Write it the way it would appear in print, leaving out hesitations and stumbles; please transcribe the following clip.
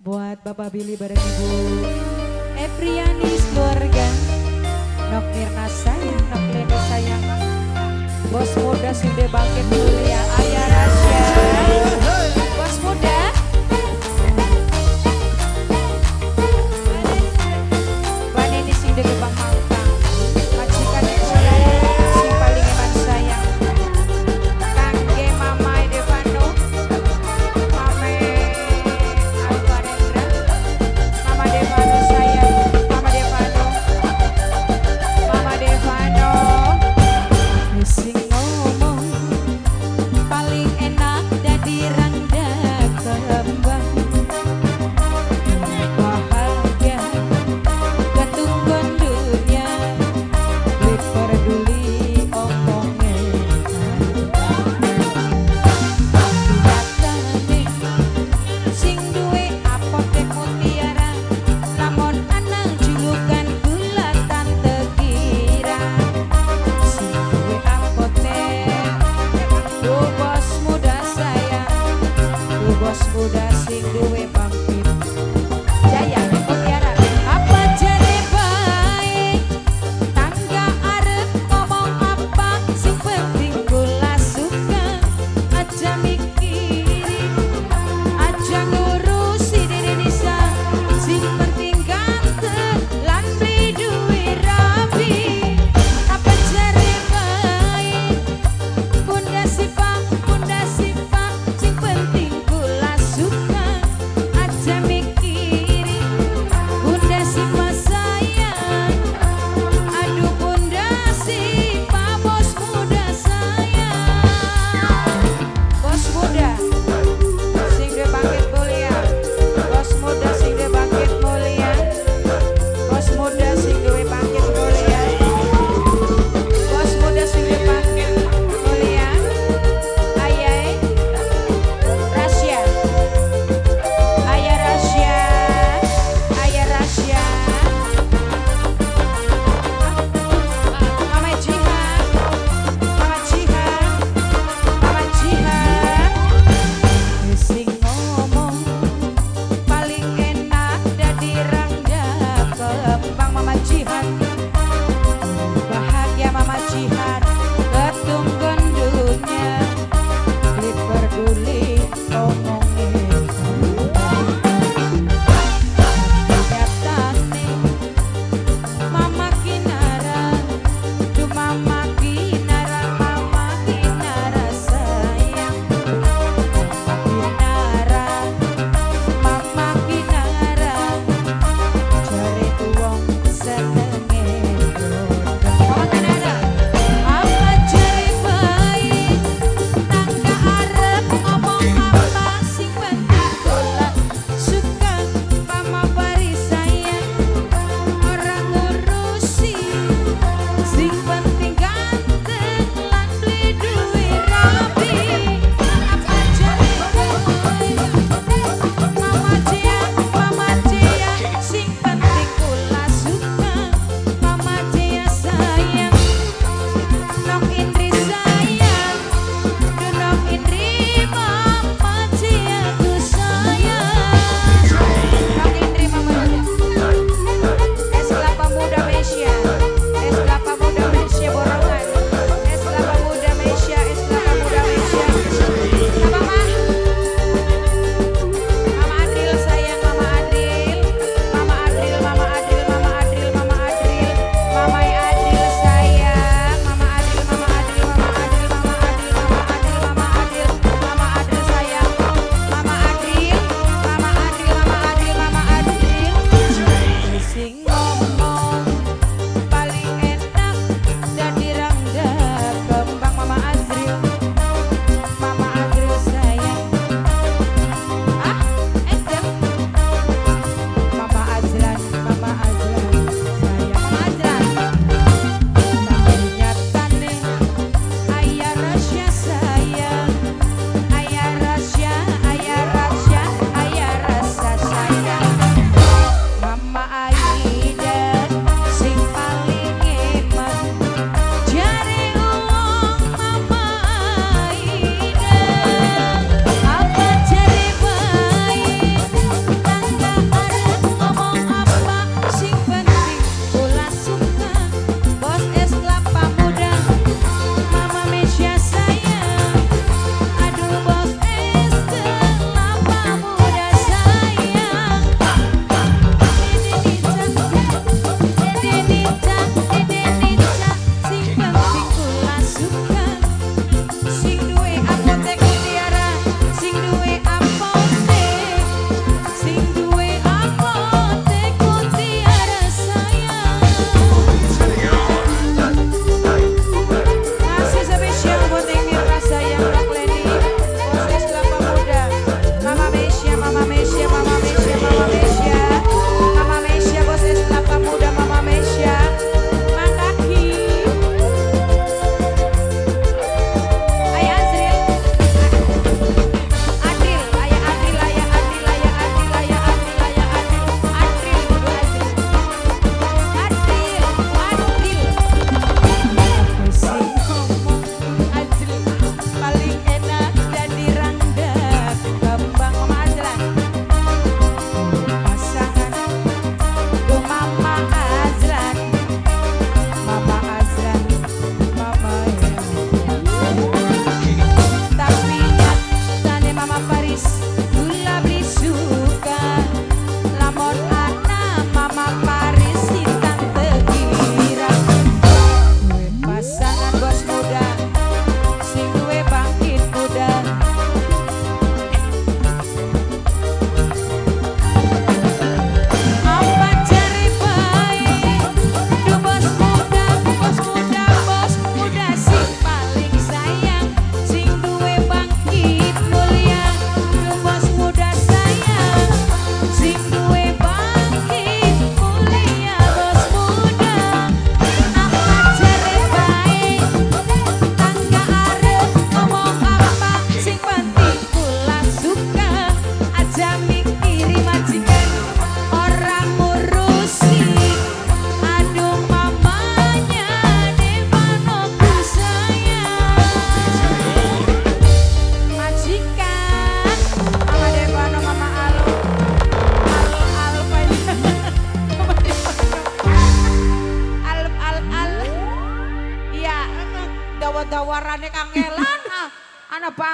Buat Bapak Billy bareng Ibu Efriani keluarga. Nok Mirna sayang, Nok Leni sayang. Bos muda sing de bangkit mulia Ayah Rasya. Bos muda. Baneni sing de gebang mangkang. Majikan soleh sing paling eman sayang. Kangge Mama Devano, Mame Alvarendra, Mama Devano sayang, Mama Devano, Mama Devano. Sing ngomong paling enak dadi randa kembang. Bahagia ketunggon dunia, beli peduli omongnya. Nyatane sing duwe apotek mutiara, lamun ana julukan gula tante kira. Sing duwe apotek, duh bos muda sayang, duh bos muda sing duwe bangkit. Jaya Mutiara, apa jare baik tangga arep ngomong apa, sing penting kula suka. Aja mikirin, aja ngurusi diri Nisa, sing penting ganteng lan beli duwe rabi. Apa jare baik Bunda Sipa, Bunda Sipa, sing penting kula suka. Aja Suarane kangelan ah. Ana.